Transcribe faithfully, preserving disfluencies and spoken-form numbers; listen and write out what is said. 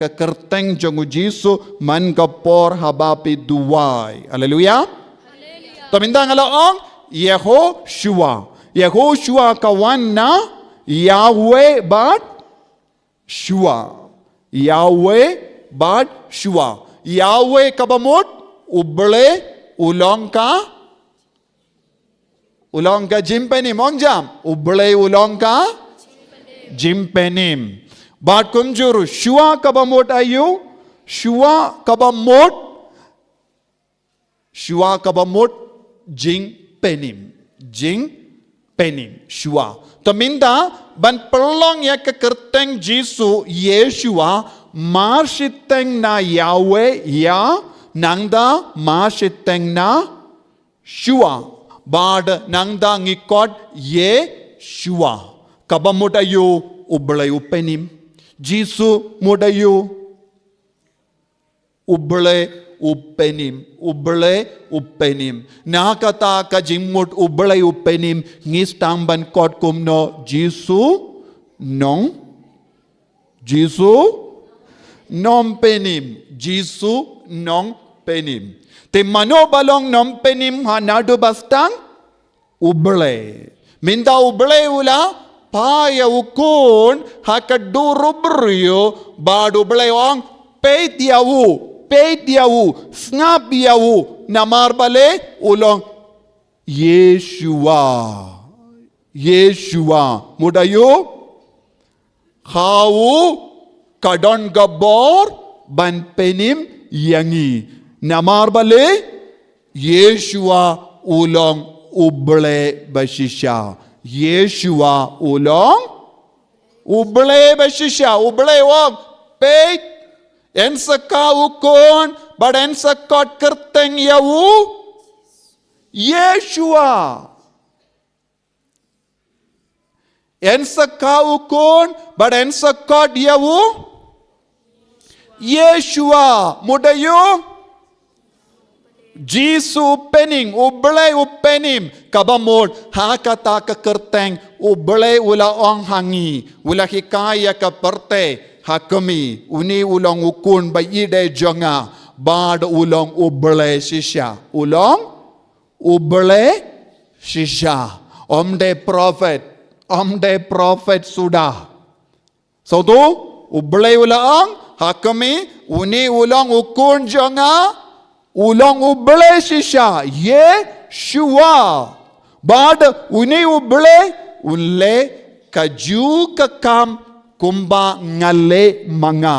ka kyrteng jong u Jisu man ka por haba phi duwai. Haleluya. To mynta nga la ong Yehoshua. Yehoshua ka wan na Yahweh bad Shua. Yahweh bad Shua. Yahweh kaba mut U Blei u long ka, u long ka jingpynim, ong jam. U Blei u long ka jingpynim. Bad kumjuh ruh Shua kaba mut aïu? Shua kaba mut, Shua kaba mut jingpynim. Jingpynim. Shua. To mynta ban pynlong ïa ka kyrteng Jisu Yeshua, mar shiteng na Yahweh, Yah, nangta mar shiteng na Shua. Bad nangta ngi khot Yeshua. Kaba mut aïu? U Blei u pynim. Jisu mut aïu? U Blei u pynim, U Blei u pynim. Na kata ka jingmut U Blei u pynim, ngi sdang ban khot kumno? Jisu nong, Jisu nongpynim, Jisu nongpynim. Te mano ba long nongpynim ha naduh ba sdang? U Blei. Mynta U Blei u la phah ïa u khun ha ka dur u briew, bad U Blei u ong, peit ïa u, peit ïa u, sngap ïa u, namar balei? U long Yeshua. Yeshua. Mut aïu? Ha u ka don ka bor ban pynim ïa ngi. Namar balei? Yeshua u long U Blei ba shisha. Yeshua u long U Blei ba shisha. U Blei u ong, peit, yn sa kha u khun, bad yn sa khot kyrteng ïa u Yeshua. Yn sa kha u khun, bad yn sa khot ïa u Yeshua, mut aïu? Jisu u pynim, U Blei u pynim, kaba mut ha kata ka kyrteng U Blei u la ong ha ngi, u la hikai ïa ka pyrthei ha khmih, une u long u khun ba ïeit jong nga, bad u long U Blei shisha, u long U Blei shisha. Ym dei prophet, ym dei prophet suda. Sngewthuh, U Blei u la ong ha khmih, une u long u khun jong nga, u long U Blei shisha, Yeshua. Bad une U Blei un leh kajuh ka kam kumba nga leh ma nga.